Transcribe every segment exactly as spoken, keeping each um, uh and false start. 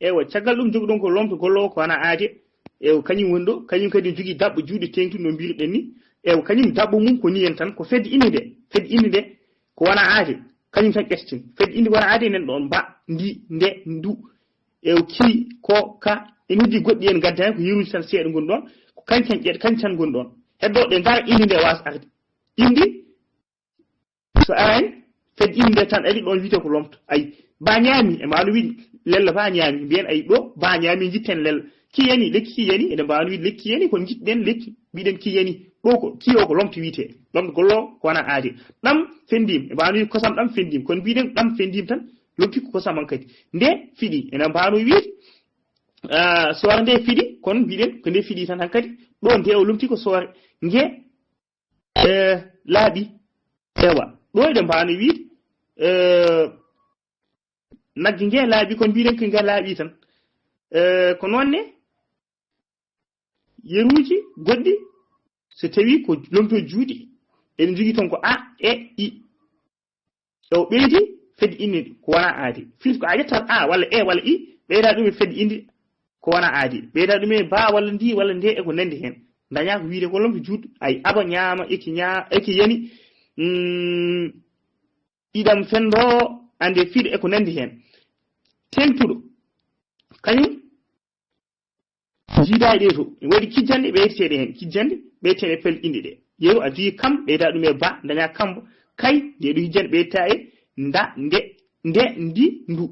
Ewa, caggal ɗum jogiɗon ko lomto golloowo ko wona aade. Ewa, kañum woni ɗo, kañum kadi ne jogii daɓɓo juuɗe teeŋtuɗe no mbirɗen ni. Ewa, kañum daɓɓo mum ko ni en tan, ko fedde inde nde, fedde inde nde ko wona aade. Kañum tan ƴesten. Fedde inde wona aade enen ɗon mba, ndi, nde, ndu. Ewa, ki, ko, ka, en heddi goɗɗi en gaddaani ko yeruuji tan seeɗa ngoni ɗon. Ko kañcan ƴeeɗ, kañcan ngoni ɗon. Heddo ɗe ngara inde nde waas arde. Inde, so araani, fedde inde nde tan ari ɗon wiyte ko lomto. Ay, ba ñaami, e ma no wiɗi, lella ba ñaami. Mbiyen ay ɗo, ba ñaami jitten lella. Ki yani, lekki ki yani, eɗen mbaawi wiɗi lekki yani, kono jitten lekki, mbiɗen ki yani. Ɗo ko, ki o ko lomto wiyte. Lomto golloowo ko wona aade. Ɗam fendiima, e mbaawi wiɗi kosam ɗam fendiima. Kono mbiɗen ɗam fendiima tan, lomti ko kosam hankadi. Nde fiɗi, eɗen mbaawi wiɗi, ah, soore nde fiɗi, kono mbiɗen ko nde fiɗi tan hankadi. Ɗo nde o lomti ko soore. Nge, eh, laaɓi. Ewa, ɗo eɗen mbaawi wiɗi, eh, nagge nge laaɓi, kono mbiɗen ko nge laaɓi tan. Eh, ko noon ne, yeruuji goɗɗi, so tawi ko lomto juuɗe, eɗen njogii toon ko a, e, i. So ɓeydi fedde inde ko wona aade. Firti ko a ƴettat a walla e walla i, ɓeyda ɗum e fedde inde ko wona aade. Ɓeyda ɗum e ba walla ndi walla nde e ko nanndi heen. Daña ko wiyde ko lomto juuɗe. Ay, aba ñaama, eki ña-, eki yani, mm, iɗam fendo, ande fiɗo e ko nanndi heen. Teeŋtuɗo, kañum, jiidaa e ɗee to, waɗi kijjanɗe ɓeyteteeɗe heen, kijjanɗe ɓeyteteeɗe e pelle inde ɗe. Yeru a jogii kam, ɓeyda ɗum e ba, daña kambo, kay, nde ɗo kijjanɗe ɓeyta e nda, nde, nde, ndi, ndu.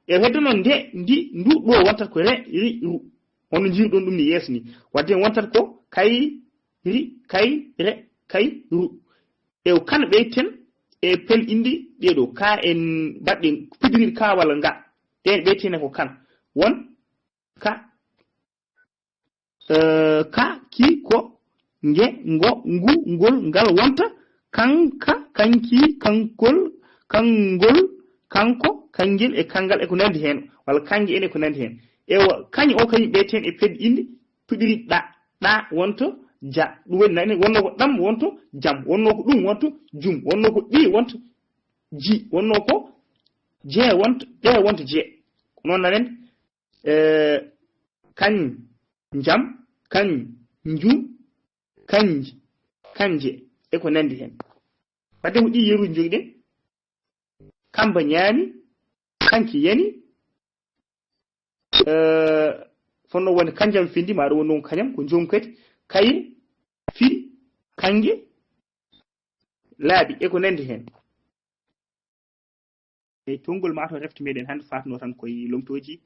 E heddo noon nde, ndi, ndu, ɗo wontat ko re, ri, ru. Hono njiiruɗon ɗum ni yeeso ni. Wadde wontat ko kay, ri, kay, re, kay, ru. E o kan ɓeyten e pelle inde ɗee ɗo. Ka en mbaɗɗen piɗiriɗ ka walla nga. Ɗeen ɓeytene ko kan. Won ka, eh, ka, ki, ko, nge, ngo, ngu, ngol, ngal wonta, kan, ka, kanki, kankol, kangol, kanko, kangel e kangal e ko nanndi heen, walla kange en e ko nanndi heen. Ewa, kañ o kañum ɓeyten e fedde inde, piɗiri ɗa, ɗa wonto ja. Ɗum woni nani, wonno ko ɗam wonto jam, wonno ko ɗum wonto jum, wonno ko ɗi wonto ji, wonno ko je wonto, ɗe wonto je. Ko noon nanen, eh, kañ, njam, kañ, njum, kanji, kanje, e ko nanndi heen. Wadde ko ɗi yeruuji njogiɗen, kamba ñaami, kanki yani, eh, fonno wonde kanjam findi, maɗo wonno kañam, ko joom kadi, kayre, fiɗi, kange, laaɓi, e ko nanndi heen. E tonngol ma to refti meɗen hannde fatno tan koye lomtooji,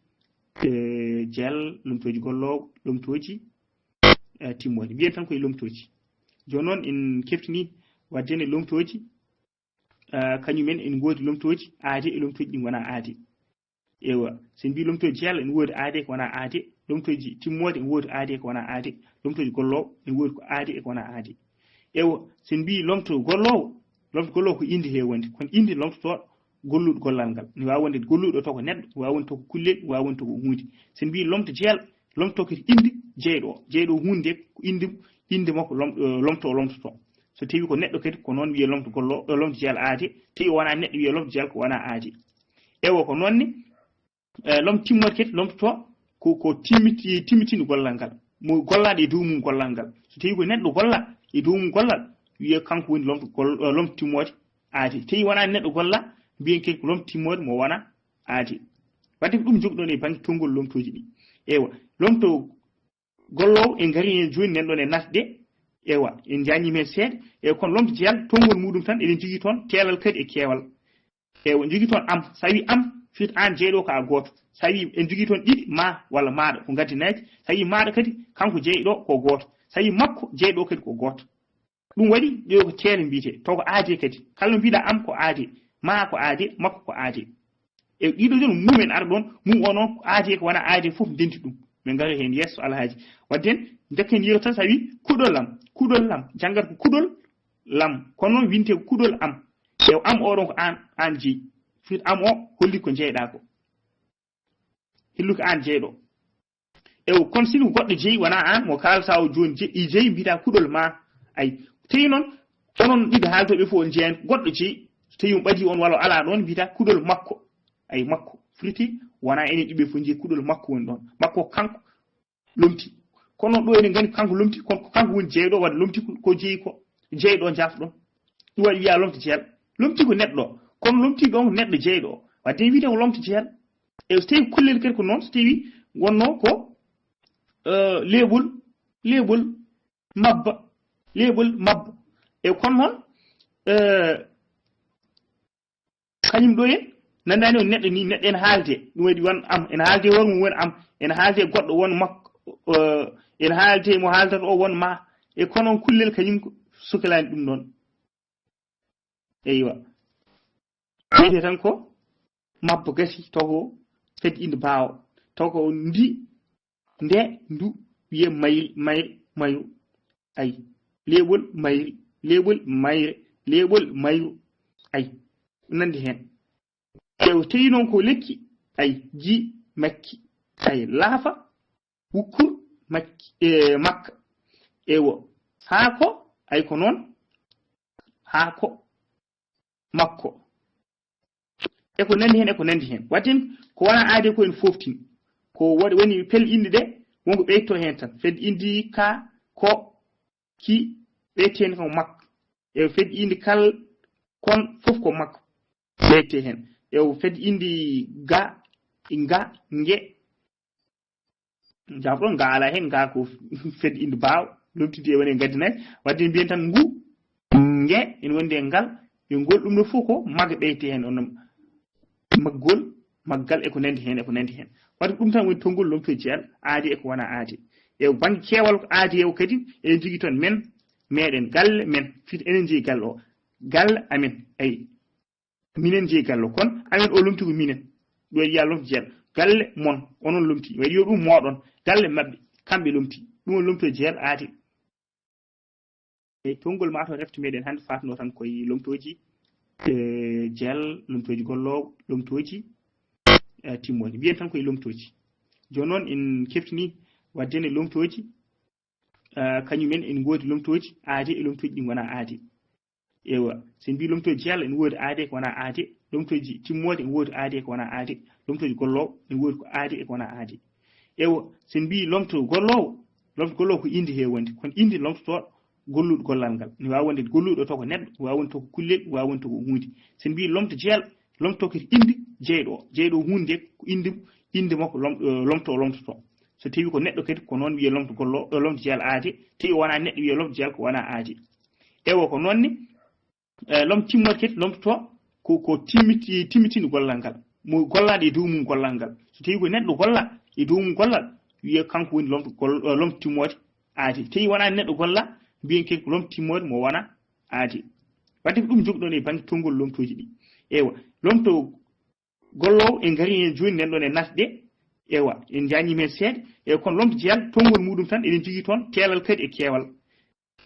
eh, jeel, lomtooji golloowo, lomtooji, eh, timmooji. Mbiyen tan koye lomtooji. Jooni noon en keftini waɗde ne lomtooji, eh, kañumen en ngoodi lomtooji aade e lomtooji ɗi ngonaa aade. Ewa, so en mbii lomtooji jeel ene woodi aade ko wonaa aade, lomtooji timmooji ene woodi aade ko wonaa aade, lomtooji golloowo ene woodi ko aade e ko wonaa aade. Ewa, so en mbii lomto golloowo, lomto golloowo ko inde he wonde, kono inde lomtotooɗo golluɗo gollal ngal. Ne waawi wonde golluɗo to ko neɗɗo, ne waawi wonde to ko kullel, ne waawi wonde to ko huunde. So en mbii lomto jeel, lomto kadi inde jeyɗo o. Jeyɗo o huunde ko inde, inde makko lom-, eh, lomto o lomtotoo. So tawi ko neɗɗo kadi ko noon wiyee lomto golloowo, eh, lomto jeel aade, tawi o wonaa neɗɗo wiyee lomto jeel ko wonaa aade. Ewa, ko noon ne, eh, lom timmoode kadi lomtotoo ko, ko timmiti-, timmitinde gollal ngal. Mo gollaaɗo e dow mum gollal ngal. So tawi ko neɗɗo golla e dow mum gollal, wiyee kanko woni lomto gol-, eh, lomto timmoode aade. Tawi wonaa neɗɗo golla, mbiyen kadi ko lomto timmoode mo wona aade. Wadde ko ɗum jogɗon e bannge tonngol lomtooji ɗi. Ewa, lomto golloowo en ngari heen jooni, nen ɗon e nasde. Ewa, en njaññiima heen seeɗa. E kono lomto jeyal, tonngol muɗum tan, eɗen njogii toon teelal kadi e keewal. Ewa, en njogii toon am. So a wii am, firti aan jeyɗo ko a gooto. So a wii en njogii toon ɗiɗi, ma walla maaɗa, ko ngaddinaaji. So a wii maaɗa kadi, kanko jeyɗo ko gooto. So a wii makko, jeyɗo kadi ko gooto. Ɗum waɗi ɗo ko teele mbiyetee, taw ko aade kadi. Kala no mbiɗa am ko aade, ma ko aade, makko ko aade. E ɗiɗo jooni mum en ara ɗoon, mum o noon ko aade ko wona aade fof ndenti ɗum. Min ngara heen yeeso Alhaaji. Wadde en ndekken yewta tan so a wii kuɗol am, kuɗol am, janngat ko kuɗol lam. Kono noon winte ko kuɗol am. E am oɗon ko aan, aan jeyi. Firti am o holli ko jeyɗaa ko. Hilluki aan jeyɗo. Ewo, kono sini ko goɗɗo jeyi, wonaa aan, mo kaalata o jooni je-, i jeyi, mbiɗa kuɗol ma. Ay, tawi noon, onon ɗiɗo haaltooɓe fof on jeyan, goɗɗo jeyi, so tawi on ɓadii on walla o alaa ɗoon, mbiɗa kuɗol makko. Ay, makko. Firti, Wona enen ɗiɓe fof jeyi kuɗol makko woni ɗon. Makko kanko lomti. Kono ɗo enen nganndi kanko lomti, kono ko kanko woni jeyɗo, wadde lomti ko, ko jeyi ko. Jeyɗo jafɗon. Ɗum waɗi wiya lomto jeel. Lomti ko neɗɗo. Kono lomti ɗon ko neɗɗo jeyɗo. Wadde en wiyde ko lomto jeel. E so tawi kullel kadi ko noon, so tawi wonno ko, eh, leeɓol, leeɓol mabba, leeɓol mabba. E kono noon, eh, kañum ɗo en, nanndani on neɗɗo ni, neɗɗo ene haalde, ɗum waɗi won am, ene haalde hoore mum won am, ene haalde goɗɗo won makko, eh, ene haalde mo haaldata o won ma, e kono on kullel kañum ko sukalaani ɗum noon. Eywa. Wiyete tan ko mabba gasi, taw ko fedde innde baawo, taw ko ndi, nde, ndu, wiye mayri, mayri, mayru. Ay, leeɓol mayri, leeɓol mayre, leeɓol mayru. Ay, nanndi heen. E o tawi noon ko lekki, ay, ji, makki, ay, laafa, wukkur, makki, e, makka. Ewo, haako, ay, ko noon, haako, makko. E ko nanndi heen, e ko nanndi heen. Waɗi heen ko wona aade ko en fooftin. Ko waɗi, woni pel innde ɗe, wonko ɓeyto heen tan. Fedde innde ka, ko, ki, ɓeyte heen ko makko. E fedde innde kal, kon, fof ko makko. Ɓeyte heen. E fedde innde ga, nga, nge. Jaafoɗon, nga alaa heen, nga ko fedde innde baawo, lomtidi e woni e ngaddi nayi. Waɗde mbiyen tan ngu, nge, ene wondi e ngal, e ngol, ɗum ɗo fof ko maga ɓeyte heen, on maggol, maggal e ko nanndi heen, e ko nanndi heen. Waɗde ɗum tan woni tonngol lomto jeyal aade e ko wona aade. E bannge keewal ko aade o kadi, eɗen njogii toon men, meɗen galle men, firti enen njeyi galle o. Galle amen, ayi. Minen njeyi galle o. Kono amen o lomti ko minen. Ɗo e wiya lomto jeyal. Galle mon, onon lomti. Waɗi yo ɗum mooɗon. Galle maɓɓe, kamɓe lomti. Ɗum o lomto jeyal aade. E tonngol maa to refti meɗen hannde faatno tan koye lomtooji, e, jeyal, lomtooji golloowo, lomtooji, e, timmooji. Mbiyen tan koye lomtooji. Jooni noon en keftini waɗde ne lomtooji, e, kañum en en ngoodi lomtooji aade e lomtooji ɗi ngonaa aade. Ewa, so en mbii lomtooji jeyal ene woodi aade ko wonaa aade, lomtooji timmooji ene woodi aade ko wonaa aade, lomtooji golloowo ene woodi ko aade e ko wonaa aade. Ewa, so en mbii lomto golloowo, lomto golloowo ko innde he wonde, kono innde lomtotooɗo golluɗo gollal ngal. Ne waawi wonde golluɗo to ko neɗɗo, ne waawi wonde to ko kullel, ne waawi wonde to ko huunde. So en mbii lomto jeyal, lomto kadi innde jeyɗo o. Jeyɗo o huunde nde ko innde, innde makko lom-, eh, lomto o lomtotoo. So tawi ko neɗɗo kadi ko noon wiyee lomto golloowo, eh, lomto jeyal aade, tawi o wonaa neɗɗo wiyee lomto jeyal ko wonaa aade. Ewa ko noon ne, eh, lom timmorde kadi lomtotoo ko, ko timmiti-, timmitinde gollal ngal. Mo gollaaɗo e dow mum gollal ngal. So tawi ko neɗɗo golla e dow mum gollal, wiyee kanko woni lomto gol-, eh, lomto timmoode aade. Tawi wonaa neɗɗo golla, mbiyen kadi ko lomto timmoode mo wona aade. Wadde ko ɗum jogɗon e bannge tonngol lomtooji ɗi. Ewa, lomto golloowo en ngari heen jooni, nen ɗoon e nasde. Ewa, en njañii heen seeɗa. E kono lomto jeyal, tonngol muɗum tan, eɗen njogii toon teelal kadi e keewal.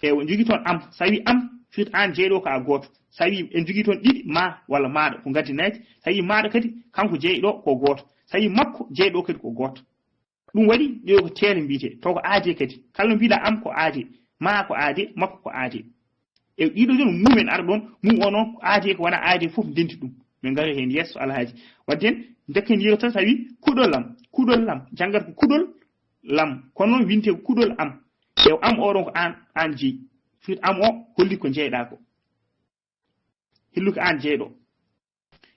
Ewa, njogii toon am. So a wii am, firti aan jeyɗo ko a gooto. So a wii en njogii toon ɗiɗi, ma walla maaɗa, ko ngaddi nayi. So a wii maaɗa kadi, kanko jeyɗo ko gooto. So a wii makko, jeyɗo kadi ko gooto. Ɗum waɗi, ɗo ko teele mbiyetee. Taw ko aade kadi. Kala no mbiɗa am ko aade, ma ko aade, makko ko aade. E ɗiɗo jooni, mum en ara ɗoon, mum o noon, ko aade ko wona aade fof ndenti ɗum. Min ngara heen yeeso Alhaaji. Wadde en, ndekken yewta tawi kuɗol am, kuɗol am, janngat ko kuɗol lam. Kono noon winte ko kuɗol am. E am oɗon ko aan, aan jeyi. Firti am o holli ko jeyɗaa ko. Hilluki aan jeyɗo.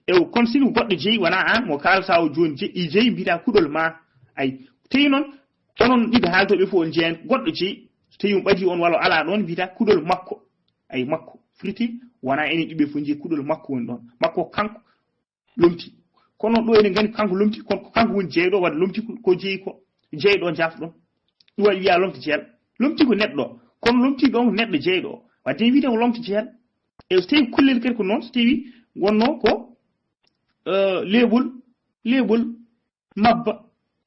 Ew, kono sini ko goɗɗo jeyi, wonaa aan, mo kaalata o jooni je-, i jeyi, mbiyataa kuɗol ma. Ay, tawi noon, onon ɗiɗo haaltooɓe fof on jeyan, goɗɗo jeyi, so tawi on ɓadii on walla alaa ɗoon, mbiyataa kuɗol makko. Ay, makko. Firti, wonaa enen ɗiɓe fof jeyi kuɗol makko woni ɗoon. Makko kanko lomti. Kono ɗo enen nganndi kanko lomti, kono ko kanko woni jeyɗo, wadde lomti ko, ko jeyi ko. Jeyɗo jafɗon. Ɗum waɗi wiya lomto jeyal. Lomti ko neɗɗo. Kono lomti ɗoon ko neɗɗo jeyɗo. Wadde en wiyde ko lomto jeyal. E so tawi kullel kadi ko noon, so tawi wonno ko, eh, leeɓol, leeɓol mabba,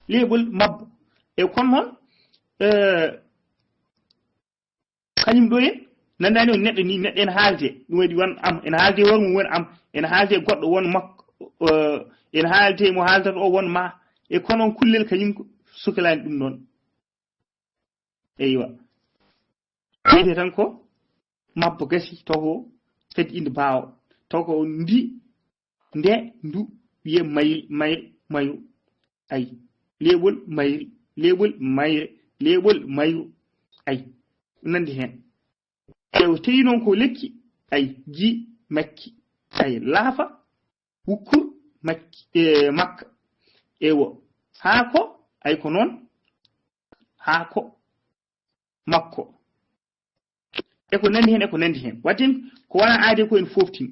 leeɓol mabba. E kono noon, eh, kañum ɗo en, nanndani on neɗɗo ni, neɗɗo ene haalde, ɗum waɗi won am, ene haalde hoore mum won am, ene haalde goɗɗo won makko, eh, ene haalde mo haaldata o won ma, e kono on kullel kañum ko sukalaani ɗum noon. Eywa. Wiyete tan ko mabbo gasi, taw ko fedde innde baawo. Taw ko ndi, nde, ndu, wiye mayri, mayri, mayru. Ay, leeɓol mayri, leeɓol mayre, leeɓol mayru. Ay, ɗum nanndi heen. Ewo, tawi noon ko lekki, ay, gi, makki, ay, laafa, wukkur, makki, e, makka. Ewo, haako, ay, ko noon, haako, makko. E ko nanndi heen, e ko nanndi heen. Waɗi heen ko wona aade ko en fooftin.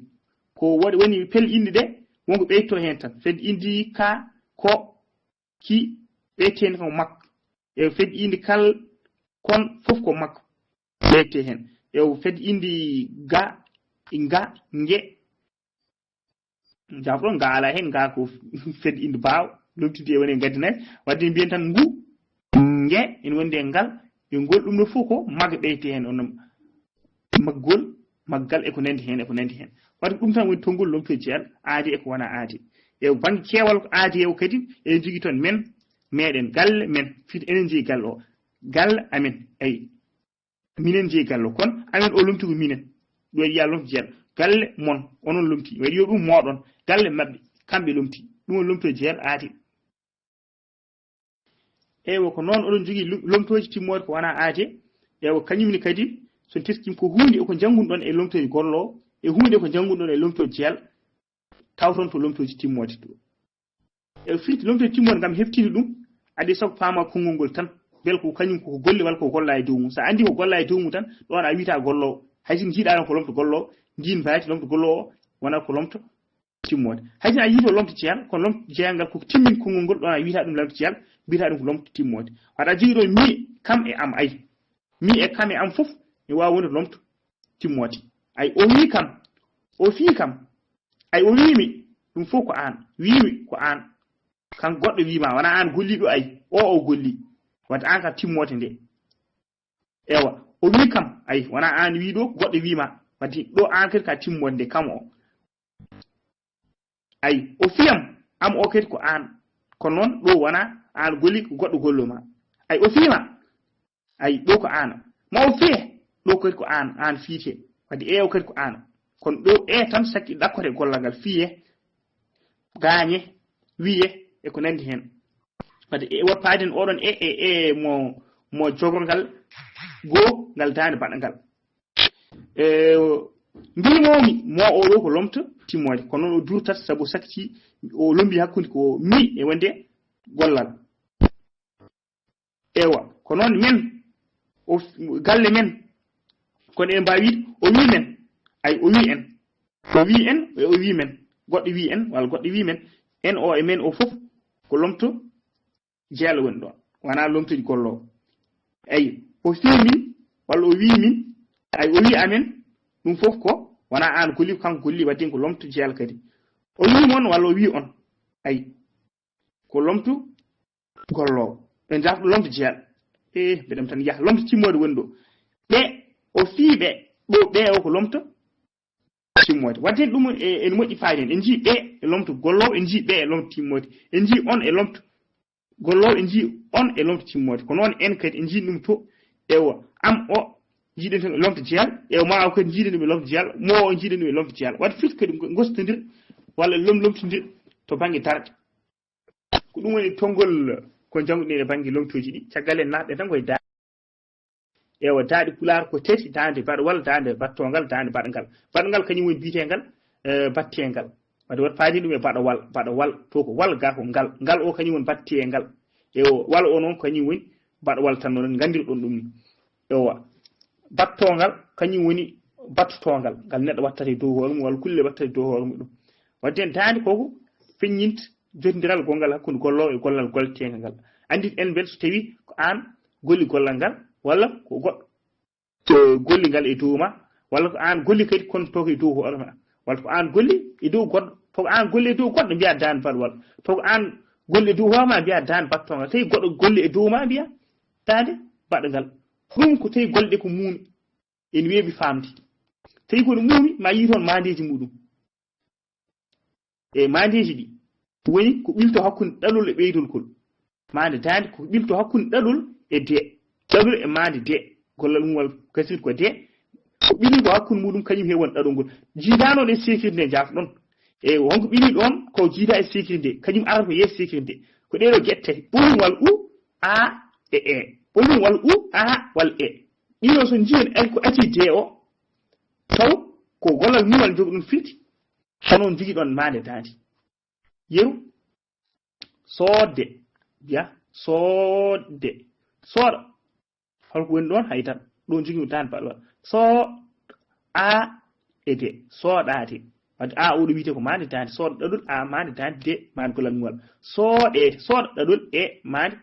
Ko waɗi woni fel inndi ɗe, wonko ɓeyto heen tan. Fel inndi ka, ko, ki, ɓeyte heen ko mak. E fel inndi kal, kon, fof ko mak. Ɓeyte heen. E fel inndi ga, nga, nge. Jafɗo, nga ala heen, nga ko fel inndi baawo. Lomtidi e woni e gaddi nayi. Waɗi mbiyen tan ngu, nge, ene wondi e ngal. E ngol ɗum ɗo fof ko mak ɓeyte heen. On maggol, maggal e ko nanndi heen, e ko nanndi heen. Waɗi ɗum tan woni tonngol lomto jeyal aadi e ko wona aadi. E bannge keewal ko aadi e o kadi, eɗen njogii toon men, meɗen, galle men, fiti enen njeyi galle o. Galle amen, eyi. Minen njeyi galle o. Kono amen o lomti ko minen. Ɗo yiya lomto jeyal. Galle mon, onon lomti. Waɗi yo ɗum moɗon. Galle maɓɓe, kamɓe lomti. Ɗum woni lomto jeyal aadi. Eywa, ko noon oɗon njogii lu-, lomtooji timmooɗi ko wona aade. Eywa, kañum ne kadi, so teskima ko huunde ko njanngunɗon e lomtooji gollo, e huunde ko njanngunɗon e lomtooji jeyal, tawton to lomtooji timmooɗi to. E firti lomtooji timmooɗi ngam heftinde ɗum, adi sago paama konngol ngol tan, bel ko kañum ko golle walla ko golla e dow mum. So a anndi ko golla e dow mum tan, ɗoon a wiyata gollo. Hay so njiiɗaa ɗon ko lomto gollo, ndiin mbayti lomto gollo o, wona ko lomto timmoode. Hay so a yii to lomto jeyal, kono lomto jeyal ngal ko timmin konngol ngol, ɗoon a wiyata ɗum lomto jeyal, mbiyata ɗum ko lomto timmoode. Waɗa jogii ɗo mi, kam e am, ay. Mi e kam e am fof, mi waawa wonde lomto timmoode. Ay, o wii kam, o fii kam, ay, o wii mi, ɗum fof ko aan, wii mi ko aan. Kan goɗɗo wii ma, wona aan golliiɗo, ay, o, o golli. Wadde aan ka timmoode nde. Ewa, o wii kam, ay, wona aan wii ɗo, goɗɗo wii ma. Wadde ɗo aan kadi ka timmoode nde, kam o. Ay, o fiyam, am o kadi ko aan. Kono noon, ɗo wona aan golli, ko goɗɗo gollo ma. Ay, o fii ma. Ay, ɗo ko aan. Ma o fiye, ɗo kadi ko aan, aan fiyete. Wadde e o kadi ko aan. Kono ɗo e tan sakki ɗakkote gollal ngal fiye, gaañe, wiye, e ko nanndi heen. Wadde e wat paaden oɗon e, e, e mo, mo jogorgal goo ngal daande baɗangal. E, mbimomi mo oɗo ko lomto timmoode, kono noon o durtat sabu sakki o lombi hakkunde ko mi e wonde gollal. Ewa, ko noon men, o f-, galle men, kono en mbaawi wiide, o wii men, ay, o wii en. O wii en, e o wii men. Goɗɗo wii en, walla goɗɗo wii men. En o e men o fof ko lomto jeyal woni ɗoon. Wonaa lomtoji gollo. Eyi, o fii min, walla o wii min, ay, o wii amen, ɗum fof ko, wonaa aan golli, kanko golli, wadde ko lomto jeyal kadi. O wii mon, walla o wii on. Ay, ko lomto golloowo. Ɓe njaafɗo lomto jeyal. E, mbeɗam tan yaha. Lomto timmoode woni ɗo. Ɓe, o fii ɓe, ɗo ɓe o ko lomto timmoode. Wadde ɗum e, ene moƴƴi faayde en. En njii ɓe e lomto golloowo, en njii ɓe e lomto timmoode. En njii on e lomto golloowo, en njii on e lomto timmoode. Ko noon en kadi en njii ɗum to. Ewa, am o, njiiɗen ɗum e lomto jeyal. Ewa, ma o kadi njiiɗen ɗum e lomto jeyal. Mo o njiiɗen ɗum e lomto jeyal. Wadde firti kadi gostondir walla lom-, lomtondir to bannge darɗe. Ko ɗum woni tonngol ko njannguɗen e bannge lomtooji ɗi. Caggal en naatɗe tan koye da-, ewa, daaɗi pulaar ko tati, daande baɗwal, daande battoongal, daande baɗngal. Baɗngal kañum woni biyeteengal, eh, batteengal. Wadde wot faade ɗum e baɗawal, baɗawal, to ko wal ga ko ngal. Ngal o kañum woni batteengal. Ewa, wal o noon kañum woni baɗawal tan noon nganndirɗon ɗum ni. Ewa, battoongal kañum woni battotoongal. Ngal neɗɗo wattata e dow hoore mum, walla kulle wattata e dow hoore mum ɗum. Wadde en daande koko feññinta jotondiral gonngal hakkunde golloowo e gollal golleteengal ngal. Anndit en mbel so tawii ko aan golli gollal ngal, walla ko goɗɗo, eh, golli ngal e dow ma, walla ko aan golli kadi kono to ko e dow hoore ma, walla ko aan golli e dow goɗɗo, to ko aan golli e dow goɗɗo mbiyaa daande baɗwal, to ko aan golli e dow hoore ma mbiyaa daande battoongal, tawi goɗɗo golli e dow ma mbiyaa daande baɗngal. Ɗum ko tawi golle ɗe ko muumi, ene weeɓi faamde. Tawi ko ɗum muumi, ma yii toon maandeeji muɗum. E maandeeji ɗi woni ko ɓilto hakkunde ɗaɗol e ɓeydolgol. Maande daande ko ɓilto hakkunde ɗaɗol e de. Ɗaɗol e maande de. Gollal mum walla gasirde ko de. Ko ɓili ko hakkunde muɗum kañum he woni ɗaɗol ngol. Jiidaa noon e seekirde nde njaafɗon. E wonko ɓili ɗoon ko jiidaa e seekirde nde. Kañum arata ko yeeso seekirde nde. Ko ɗee ɗoo geɗe tati, ɓolum walla u, a e e. Ɓolum walla u, a walla e. Ɗiɗo so njiyon ay ko acii de o, taw ko gollal mumal jogi ɗum firti. Kono on njogii ɗoon maande daande. Yeru, soodde, ya, soodde, sooɗa. Holko woni ɗoon? Hay tan. Ɗo jogii daande baɗwal. So, a, e de. Sooɗaade. Wadde a oɗo wiyetee ko maande daande. Sooɗa ɗaɗol, a maande daande, de maande gollal mumal. Sooɗe, sooɗa ɗaɗol, e maande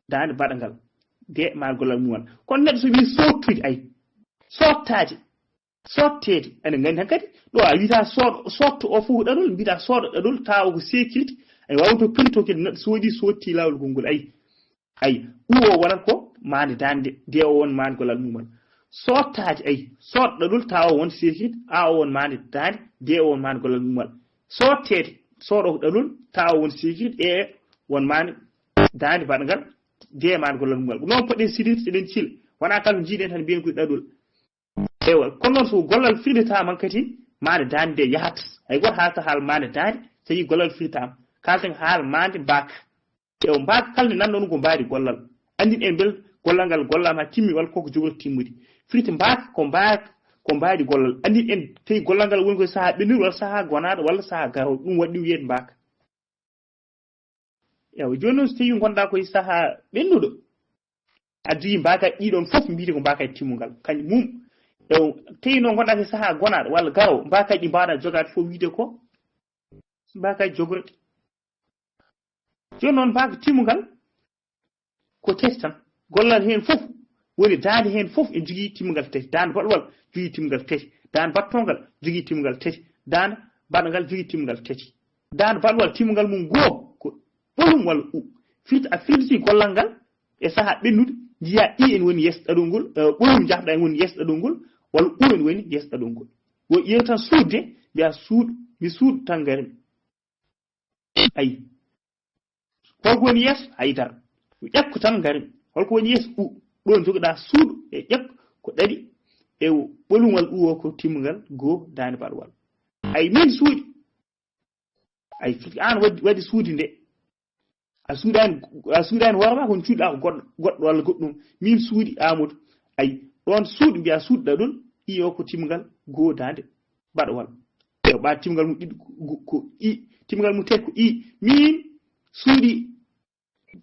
daande baɗngal. De maande gollal mumal. Kono neɗɗo so wii soottude ay. Soottaade. Sootteede. Eɗen nganndi hankadi, ɗo a wiyataa sooɗo, sootto o fof ko ɗaɗol, mbiyataa sooɗa ɗaɗol, tawa ko seekirde. Ay, waawa to pinto kadi neɗɗo soodi, sootti laawol gongol. Ay, ay, u o wonat ko maande daande, de o won maande gollal mumal. Soottaade, ay, sooɗa ɗaɗol, tawa o won seekirde, a o won maande daande, de o won maande gollal mumal. Sootteede, sooɗa ko ɗaɗol, tawa o won seekirde, e won maande daande baɗngal, de maande gollal mumal. Ko noon poɗɗen sirirde, eɗen cila. Wonaa kala ko njiiɗen tan mbiyen ko ɗaɗol. Ewa, kono noon so gollal firlitaama kadi, maande daande nde yahat. Hay gooto haalata haala maande daande, so yii gollal firlitaama. Kaalten haala maande mbaaka. Ewa, mbaaka kala nde nanɗon ko mbaadi gollal. Anndin en mbel gollal ngal gollaama haa timmi walla koko jogori timmude. Firti mbaaka ko mbaaka, ko mbaadi gollal. Anndin en tawi gollal ngal woni ko e sahaa ɓennuɗo walla sahaa gonaaɗo walla sahaa garooɗo. Ɗum waɗi ɗum wiyeede mbaaka. Ewa, jooni noon so tawii ngonɗaa koye sahaa ɓennuɗo, a jogii mbaakaaji ɗiɗon fof mbiyetee ko mbaakaaji timmungal. Kañ mum, ewa, tawi noon ngonɗaa koye sahaa gonaaɗo walla garoowo, mbaakaaji ɗi mbaawɗaa jogaade fof wiyetee ko mbaakaaji jogorɗi. Jooni noon mbaaka timmungal ko tati tan. Gollal heen fof woni daande heen fof e jogii timmungal tati. Daande baɗwal jogii timmungal tati. Daande battongal jogii timmungal tati. Daande baɗngal jogii timmungal tati. Daande baɗwal timmungal mum goo ko ɓolum walla u. Firti a firlitii gollal ngal e sahaa ɓennude, njiyaa i en woni yeeso ɗaɗol ngol, eh, ɓolum njahɗaa en woni yeeso ɗaɗol ngol, walla u en woni yeeso ɗaɗol ngol. Wo ƴeew tan suuɗde, mbiyaa suuɗ, mi suuɗ tan ngari. Ayi. Holko woni yeeso? Haydara. Ƴakku tan ngari. Holko woni yeeso? U. Ɗo njogiɗaa suuɗ e ƴakku ko ɗaɗi e ɓolum walla u o ko timmungal goo daande baɗwal. Ay min suuɗi. Ay, firti aan waɗi, waɗi suuɗi nde. A suuɗaani, a suuɗaani hoore maa, kono cuuɗiɗaa ko goɗɗo, goɗɗo walla goɗɗum. Min suuɗi Amadou. Ay, ɗoon suuɗ, mbiyaa suuɗ ɗaɗol, i o ko timmungal goo daande baɗwal. E ɓaa timmungal mum ɗiɗi ko, ko, ko i, timmungal mum tati ko i. Min suuɗi,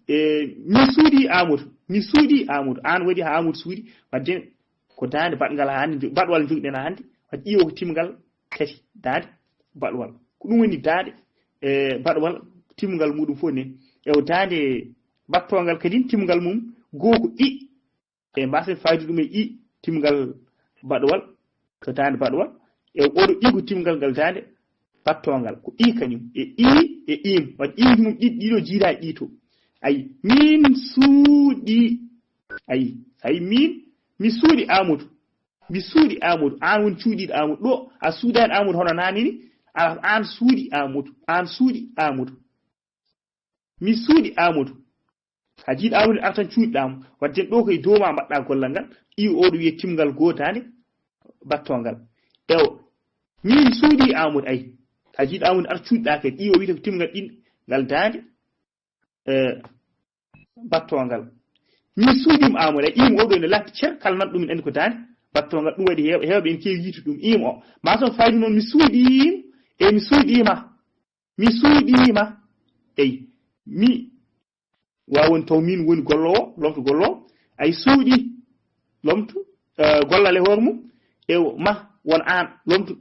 e, mi suuɗi Amadou. Mi suuɗi Amadou. Aan waɗi haa Amadou suuɗi. Waɗde ko daande baɗngal haa hannde, baɗwal njogiɗen haa hannde. Waɗde i o ko timmungal tati, daande baɗwal. Ko ɗum woni daande, e, baɗwal, timmungal muɗum fof ne. E o daande battongal kadi, timmungal mum goo ko i. E mbaasen fayde ɗum e i, timmungal baɗwal, ko daande baɗwal. E oɗo i ko timmungal ngal daande battongal. Ko i kañum. E i, e im. Waɗde i mum ɗiɗi, ɗiɗo jiidaa e ɗi to. Ayi, min suuɗi. Ayi, ayi, min, mi suuɗi Amadou. Mi suuɗi Amadou. Aan woni cuuɗiiɗo Amadou. Ɗo, a suuɗaani Amadou hono naane ni. A, aan suuɗi Amadou. Aan suuɗi Amadou. Mi suuɗi Amadou. A jiiɗi Amadou, artan cuuɗiɗaa mo. Waɗde ɗo koye dow maa mbaɗɗaa gollal ngal. I oɗo wiyee timmungal goo daande battongal. Ewo. Min suuɗi Amadou, ay. A jiiɗi Amadou, ar cuuɗiɗaa kadi. I o wiyetee ko timmungal ɗin, ngal daande, eh, battongal. Min suuɗiima Amadou, ay. Im oɗo ene laati cer, kala nan ɗum en anndi ko daande battongal. Ɗum waɗi heew-, heewɓe en keewi yiitude ɗum. Im o. Maa son faydu noon, mi suuɗiima, e mi suuɗiima. Mi suuɗiima. Eyi, mi waawi woni taw miin woni golloowo, lomto golloowo. Ay suuɗi, lomto, eh, gollal e hoore mum. E ma won aan, lomto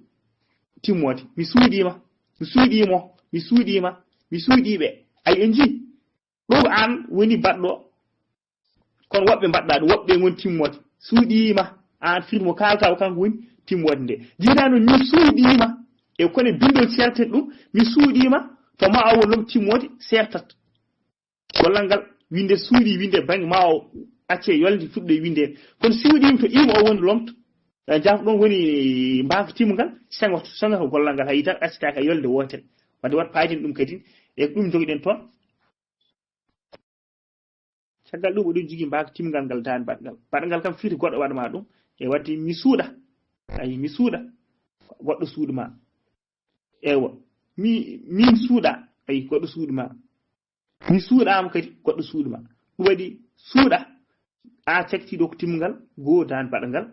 timmoode. Mi suuɗiima, mi suuɗiimo, mi suuɗiima, mi suuɗiiɓe. Ay en njii. Ɗo ko aan woni baɗɗo. Kono woɓɓe mbaɗɗaa ɗum, woɓɓe ngoni timmoode. Suuɗiima, aan firti mo kaalata o kanko woni timmoode nde. Jiidaa noon, mi suuɗiima. E kono e binndol ceerten ɗum, mi suuɗiima, to ma o won lom timmoode, seertat. Gollal ngal, winnde suuɗi, winnde bannge ma o acce yolde fuɗɗo e winnde. Kono suuɗiima to iima o woni lomto. Eh, jafo ɗum woni mbaaka timmungal, sengoto, sengoto gollal ngal, hay tan accitaaka e yolde wootere. Wadde wat paayden ɗum kadi, e ko ɗum njogiɗen toon. Caggal ɗum, oɗon jogii mbaaka timmungal ngal daande baɗngal. Baɗngal kam firti goɗɗo waɗa ma ɗum. E waɗde mi suuɗa. Ayi, mi suuɗa. Goɗɗo suuɗi ma. Ewa. Mi, min suuɗa. Ayi, goɗɗo suuɗi ma. Mi suuɗaama kadi goɗɗo suuɗ ma. Ɗum waɗi suuɗa, a cakti ɗo ko timmungal, goo daan baɗangal.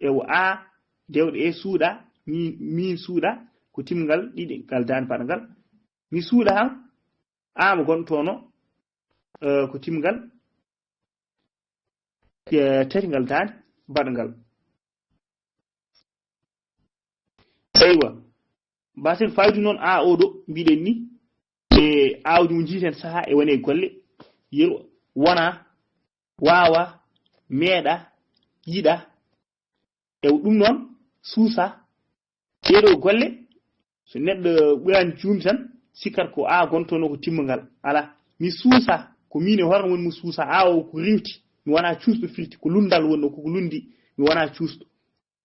Ewa a dewɗe e suuɗa, mi mi suuɗa ko timmungal ɗiɗi ngal daan baɗangal. Mi suuɗa han ama gontono eh, ko timmungal eh, tati ngal daan baɗangal. Eywa. Mbasen faydu noon a oɗo mbiɗen ni e awdi mo jiiten saha e wone golle, yero wona, wawa, meeɗa, yiɗa. E ɗum noon suusa ɗeɗo golle. So neɗɗo ɓurani juumde tan, sikkat ko a gontono ko timmungal. Ala, mi suusa ko min e hoore woni mo suusa, a o ko riwti. Mi wona cuusɗo firti ko lunndal wonno koko lunndi. Mi wona cuusɗo.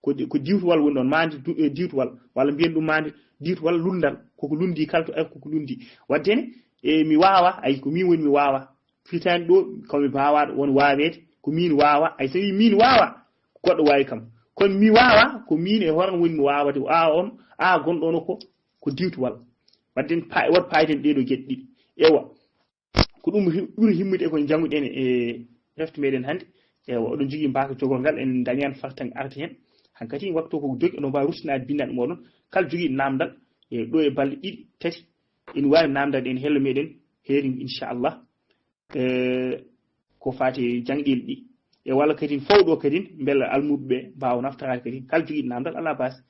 Ko ko diwtuwal woni ɗon, mande diwtuwal, walla mbiyen ɗum mande diwtuwal lunndal, koko lunndi kalto ay koko lunndi. Waddene e mi wawa ay ko min woni mi wawa. Fitani ɗo komi bawaɗo won waweede, ko min wawa ay so wi min wawa, ko goɗɗo wawi kam. Kono mi wawa ko min e hoorno woni mi wawade, a on a gonɗono ko ko diwtuwal. Wadden pa wot payiden ɗeɗo geɗe ɗiɗi. Ewa. Ko ɗum ɓuri himmude e ko jannguɗen e refte meɗen hannde. Ewa, oɗon jogii mbaaka jogorgal, en dañan fartaŋ arti heen. Hankadi waktu ko jogi oɗon mbaawi ruttinaade binndaaɗo mooɗon kala jogii naamndal e ɗo e balɗe ɗiɗi tati. Ene waawi naamndaade en hello meɗen heeri inchallah. E ko faati e jangɗiin ɗi e walla kadi fawɗo kadi mbela almuɓe ɓe mbaawa naftoraade kadi kala jogii naamndal ala baasi.